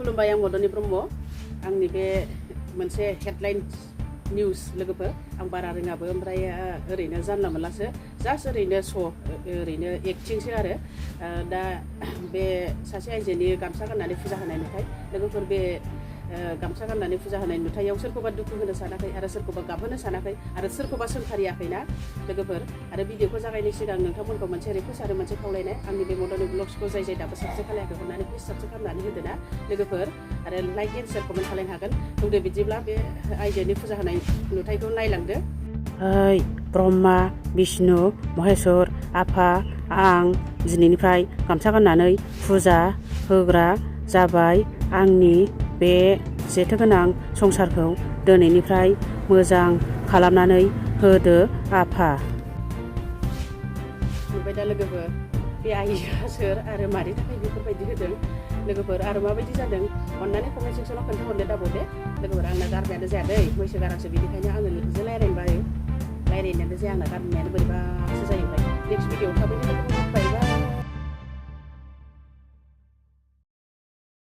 खुलुमबाय आं मदनि ब्रह्म आंनि बे मोनसे हेडलाइन निउस लोगोफोर आं बारा रोङाबो ओमफ्राय ओरैनो जानला मोनलासो जास्ट ओरैनो ओरैनो एक्टिंसो आरो दा बे सासे आइजोनि गामसा गाननानै फुजा होनाय नुथाय लोगोफोर बे गामसा गाननानै फुजा होनाय नुथायाव सोरखौबा दुखु होनो सानाखै आरो सोरखौबा गाबहोनो सानाखै आरो सोरखौबा सोंखारियाखैना लोगोफोर आरो भिडिअखौ जागायनायनि सिगां नोंथांमोनखौ मोनसे रिकुवेस्ट आरो मोनसे खावलायनाय आंनि बे मदनि ब्लग्सखौ जाय दाबो साबस्क्राइब खालायाखै अननानै प्लिज साबस्क्राइब खालामनानै होदो ना लोगोफोर आरो लाइक एन्ड शेयार कमेन्ट खालायनो हागोन बुंदो बिदिब्ला बे आइजोनि फुजा होनाय नुथायखौ नायलांदो। ब्रह्मा बिष्णु महेश्वर आफा आं दिनैनिफ्राय गामसा गाननानै फुजा होग्रा जाबाय। आंनि बे जेथो गोनां संसारखौ दिनैनिफ्राय मोजां खालामनानै होदो आफा। नुबाय दा लोगोफोर बे आइजोआ सोर आरो मानि थाखाय बेफोरबायदि होदों लोगोफोर आरो माबायदि जादों अननानै कमेन्ट सेक्सनाव खोन्थाहरनो दाबावदे लोगोफोर। आंना गारमायानो जाया दै मैसो गारांसो बेनिखायनो आङो नोंजों रायलायनायानो जाया आंना गारमायानो बोरैबासो जायो। नेक्स्ट भिडिअ थाबैनो